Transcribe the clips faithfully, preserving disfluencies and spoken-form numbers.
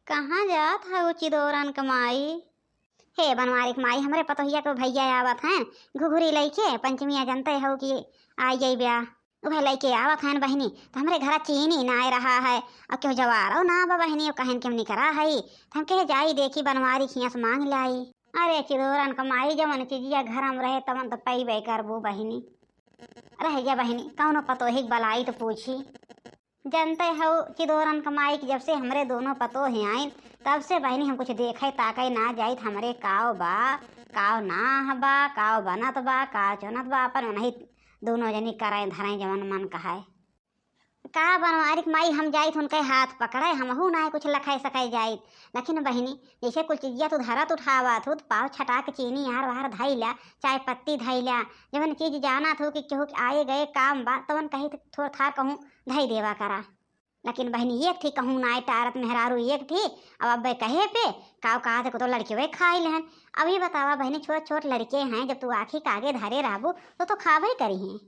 कहाँ जात हऊ चिदोरन क माई? हे बनवारी क माई, हमरे पतोहिया क भइया आवत हैं घुघुरी लइके, पंचमिया जनते हऊ कि आई गई ब्या। उहे लइके आवत हैं बहिनी, त हमरे घरा चीनी नाय रहा है, अउ केहू जवारो ना बा बहिनी, अउ कहन के हम निकरा हई, त हम कहे जाई देखी बनवारी क हियाँ से माँग लाई। अरे चिदोरन क माई, जवन चीजिया घरम रहे तवन त पइबे करबू बहिनी। रह जा बहिनी, कउनो पतोही क बलाई त पूछी। जनते हऊ चिदोरन क माई कि जब से हमरे दोनों पतोह आइन, तब से बहिनी हम कुछ देखे ताके ना जाइत, हमरे काव बा, काव ना बा, काव बनत बा, काव चुनत बा, अपन उन्हीं दोनों जनी करें धरें जवन मन कहाए। का बनवारी क माई, हम जाइत उनके हाथ पकड़े, हमहू ना कुछ लखे सके जाइत। लेकिन बहिनी, जैसे कुल चीजिया तू धरत उठावत हू, त पाव छटाक चीनी आर वार धइला, चाय पत्ती धइला, जवन चीज जानत हू कि केहू के आए गए काम बा, तवन कही त थोर थार कहूँ धइ देवा करा। लेकिन बहिनी, एक थी कहूँ नाय टारत मेहरारू एक थी, अब अब्बे कहे पे काव कहा थे को तो लड़के वे खाई लेहन। अब ये बतावा बहिनी, छोट छोट लड़के हैं, जब तू आँखी के आगे धरे रहबू तो, तो खाबे करी हैं।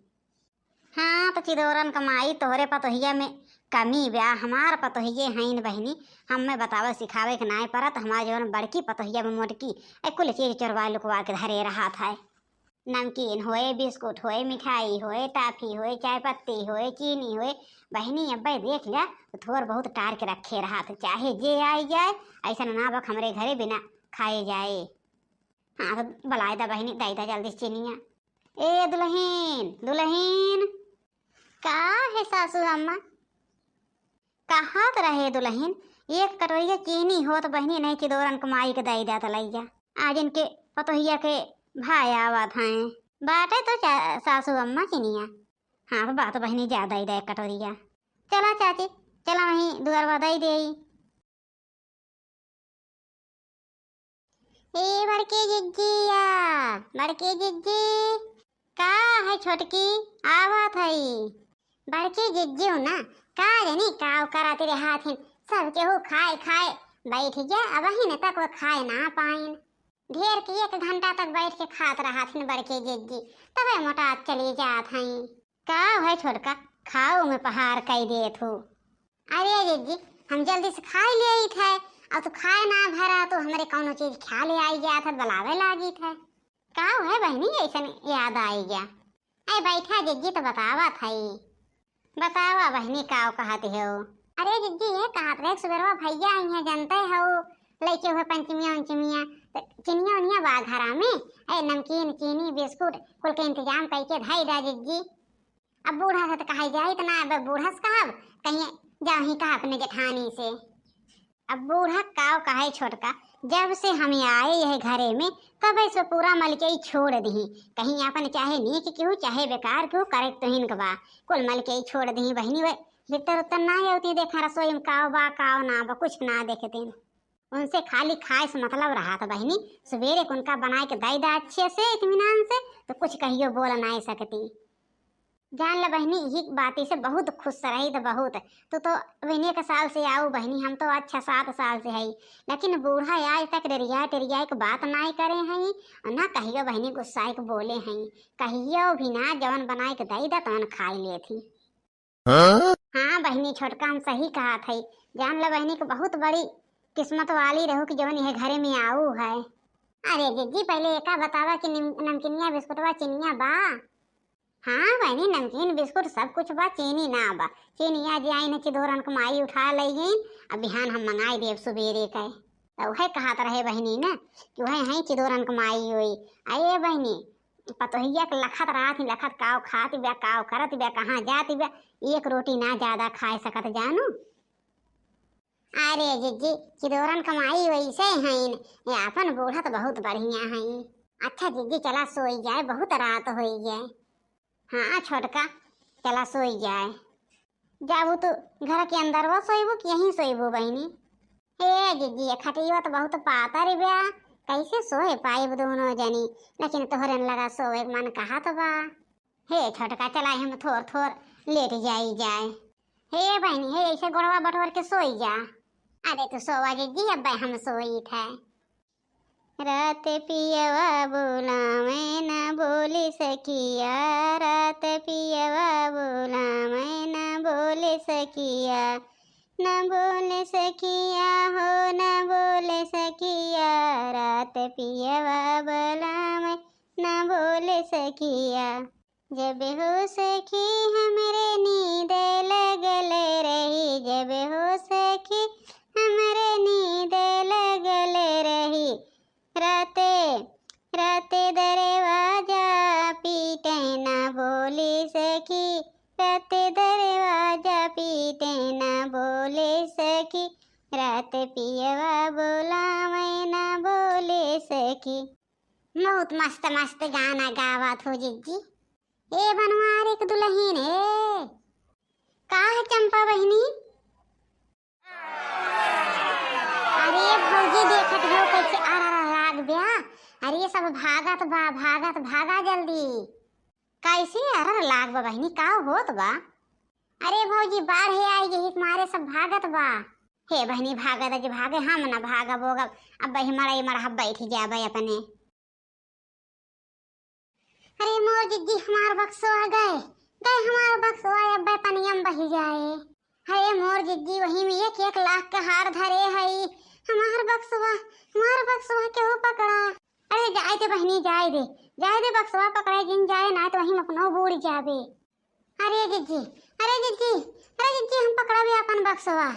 हाँ, तो चिदोरन क माई, तोहरे पतोहिया में कमी बा, हमार पतोहिये हईन बहिनी, हमें बतावे सिखावे के नाय परत, हमार जवन बड़की पतोहिया में मोटकी, ए कुल चीज चोरवा लुकवा के धरे रहत है। नमकीन होए, बिस्कुट होए, मिठाई होए, टाफी होए, चाय पत्ती होए, चीनी होए, बहिनी अब्बे देख लिया तो थोर बहुत टार के रखे रहत, चाहे जे आई जाए, ऐसा ना बक हमरे घरे बिना खाए जाए। हाँ, तो बुलाए दा बहिनी, दई दा जल्दी से चीनिया। ए दुलहिन, दुलहिन। का है सासू अम्मा? कहत रहे दुलहिन, एक कटोरिया चीनी होत बहिनी नहीं चिदोरन क माई के दई देत लइया। आज इनके पतोहिया के भाई आवत हैं। बाटे तो चा-, सासू अम्मा चीनिया। हाँ, बात बहिनी ज्यादा ही दे कटोरिया। चला चाची, चला वहीं दुआरवा दई देई। ए बड़की जिज्जिया, बड़की जिज्जी। का है छोटकी? आवत हई। बड़की जिज्जी ना, का जानी का करत रहत हिन, सब केहू खाए खाए बैठ गया, अबहिन तक वो खाए ना पाइन। ढेर के एक घंटा तक बैठ के खात रहत हिन बड़की जिज्जी, तबे मोटात चली जात हई। का है छोटका, खाओ में पहाड़ कई देत हो। अरे जिज्जी, हम जल्दी से खाई लेइत है, अब तू खाए ना भरा तो हमरे कौनो चीज ख्याल आई जात है, बुलावे लागित है। का है बहिनी, ऐसन याद आई गया? ऐ बैठा जिज्जी, तो बतावत हई। बतावा बहिनी, का कहत हो? अरे जिज्जी, ये कहत रहे, सुबेरवा भैया आई हैं, जनते हो, लइके हुए पंचमिया उंचमिया, तो चिनिया उनिया बा घरा में, ऐ नमकीन, चीनी, बिस्कुट, कुल के इंतजाम कई के धई दा जिज्जी। अब बूढ़ा से तो कहा जाइत ना, अब बूढ़ा से कहब, कहीं जाही कहा अपने जेठानी से। अब बूढ़ा काव कहे छोटका, जब से हम आए यह घरे में, तब से पूरा मलकई छोड़ दिही। कहीं अपन चाहे नीक केहू, चाहे बेकार केहू, करे तो हिनक बा, कुल मलकई छोड़ दिही बहिनी। वे भीतर उत्तर ना होती, देखा रसोई में काव बा, काव ना बा, कुछ ना देखते। उनसे खाली खाए से मतलब रहा था बहिनी। सुबेरे के उनका बनाए के दई दा अच्छे से, इत्मीनान से, तो कुछ कहियो बोल नाई सकती। जान ल बहिनी, यही बाती से बहुत खुश रही तो बहुत। तू तो विने के साल से आऊ बहिनी, हम तो अच्छा सात साल से हई, लेकिन बूढ़ा आज तक डेरिया टेरिया के बात नाई करे हई, और ना कहियो बहिनी गुस्साए के बोले हई। कहियो भी ना, जवन बनाए के दई दा तवन खाई लेत ही। हाँ? हाँ बहिनी, छोटका हम सही कहत हई। जान ल बहिनी के बहुत बड़ी किस्मत वाली रहू कि जवन यह घरे में आऊ है। अरे जिज्जी, पहले एका बतावा कि निम-, नमकीनिया, बिस्कुटवा, चिनिया बा? हाँ बहिनी, नमकीन, बिस्कुट सब कुछ बा, चीनी ना बा। चीनी आज आइन चिदोरन के माई उठा लई गईन, अब बिहान हम मंगाई देब सुबेरे के। तो वह कहत रहे बहिनी ना कि वह हैं चिदोरन के माई होई। अरे बहिनी, पतोहिया के लखत रहत ही, लखत काव खात बा, काव करत बा, कहाँ जात बा, एक रोटी ना ज्यादा खाए सकत जानू। अरे जिज्जी, चिदोरन के माई वैसे हईन, ये आपन बूढ़ा तो बहुत बढ़िया हईन। अच्छा जिज्जी, चला सोई जाए, बहुत रात होई गए। हाँ छोटका, चला सोई जाए। जाबू तू घर के अंदरवा सोइबू कि यहीं सोइबू बहिनी? हे जिज्जी, ये खटिया तो बहुत पातर बा, कैसे सोए पाइब दोनों जनी, लेकिन तोहरे लगा सोए के मन कहत बा। हे छोटका, चला हम थोर थोर लेट जाई जाए। हे बहिनी, हे ऐसे गोड़वा बटोर के सोई जा। अरे तू सोवा जिज्जी, अब हम सोई थे। रात पियवा बोलावे न बोले सखिया, रात पियवा बोलावे न बोले सखिया, न बोले सखिया हो, न बोले सखिया, रात पियवा बोलावे, न बोले सखिया। जब हो सखी हमरे नींद लगल रही, जब हो सखी हमरे नींद लगल रही, राते, राते दरवाजा पीटे ना बोले सखी, राते दरवाजा पीटे ना बोले सखी, रात पियवा बोलावे ना बोले सखी। बहुत मस्त मस्त गाना गावत हो जिज्जी। ए बनवारी क दुलहिन ए, का है चंपा बहिनी? अरे भौजी, देखत हो कैसे अरर लाग ब्या। अरे सब भागत बा, भागत, भागा जल्दी। कैसे अरर लाग बा बहिनी, का होत बा? अरे भौजी, बाढ़ आई यही मारे सब भागत बा। हे बहिनी, भागत जे भागे, हम न भागब ओगब। अब बही मड़ई मड़हा बैठ जाबे अपने। अरे मोर जिज्जी, हमार बक्सवा गए, गए हमार बक्सवा, अब्बे पनिया में बही जाए। अरे मोर जिज्जी, वही में एक एक लाख के हार धरे हई। हमार बक्सवा, हमार बक्सवा केहू पकड़ा। अरे जाए दे बहिनी, जाए दे, जाए दे, बक्सवा पकड़े जिन जाए, ना तो वही में अपनो बूड़ जाबे। अरे जिज्जी, अरे जिज्जी, अरे जिज्जी, हम पकड़बे अपन बक्सवा।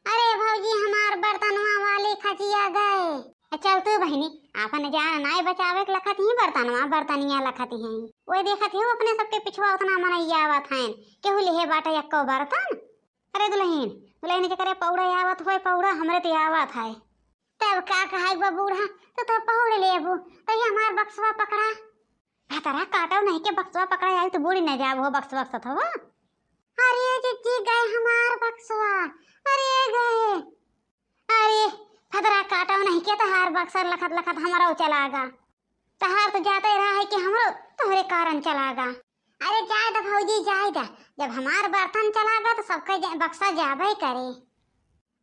अरे भौजी, हमार बर्तनवा वाली खचिया गए। चल तू बहिनी, आपन जान नाय बचावे के लखत ही बर्तनवा, बर्तनिया लखत ही। ओए देखत ही अपने सबके पिछुआ उतना मनई आवत हैं, केहू लिहे बाटे एक्को बर्तन? अरे दुलहिन, दुलहिन के करे पौड़ा आवत होए, पौड़ा हमरे ते आवत है। तब का कहे बा बूढ़ा, तो तो पौड़ लेबू, तो ये हमार बक्सवा पकड़ा। भतरा काटो नहीं के बक्सवा पकड़ा आई तो बूढ़ी न जाब हो बक्स बक्सत हो। अरे जिज्जी, गए हमार बक्सवा, अरे गए। अरे भतरा काटो नहीं के तहार बक्सर लखत लखत हमरो चला गा। तहार तो जाते रहा है कि हमरो तोहरे कारण चला गा। अरे जाए द भौजी, जाए द, जब हमार बर्तन चला गा तो सबके जा-, बक्सा जाबे करे।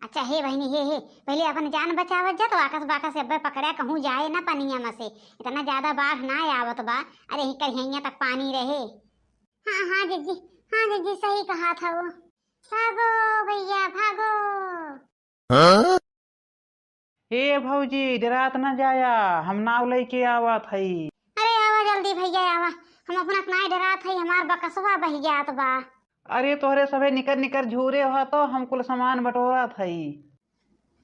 अच्छा हे बहिनी, हे, हे, पहले अपन जान बचावत जा, तो आकस बाकस अब्बे पकड़ा कहूँ जाए ना पनिया में से, इतना ज्यादा बाढ़ ना आवत बा। अरे ही करिहैया तक पानी रहे। हाँ, हाँ जिज्जी, हाँ जिज्जी, सही कहा था वो। भागो भैया, भागो। हाँ? हे भौजी, डरात न जाया, हम नाव लइके आवत हई। अरे आवा जल्दी भैया आवा, हम अपना नाय डरात हई, हमार बकसवा बहि जात बा। अरे तोहरे सभे निकर निकर झूरे हो तो हम कुल सामान बटोरत हई।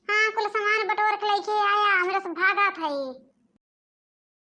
हाँ, कुल सामान बटोर के लइके आया, हमरे सब भागत हई।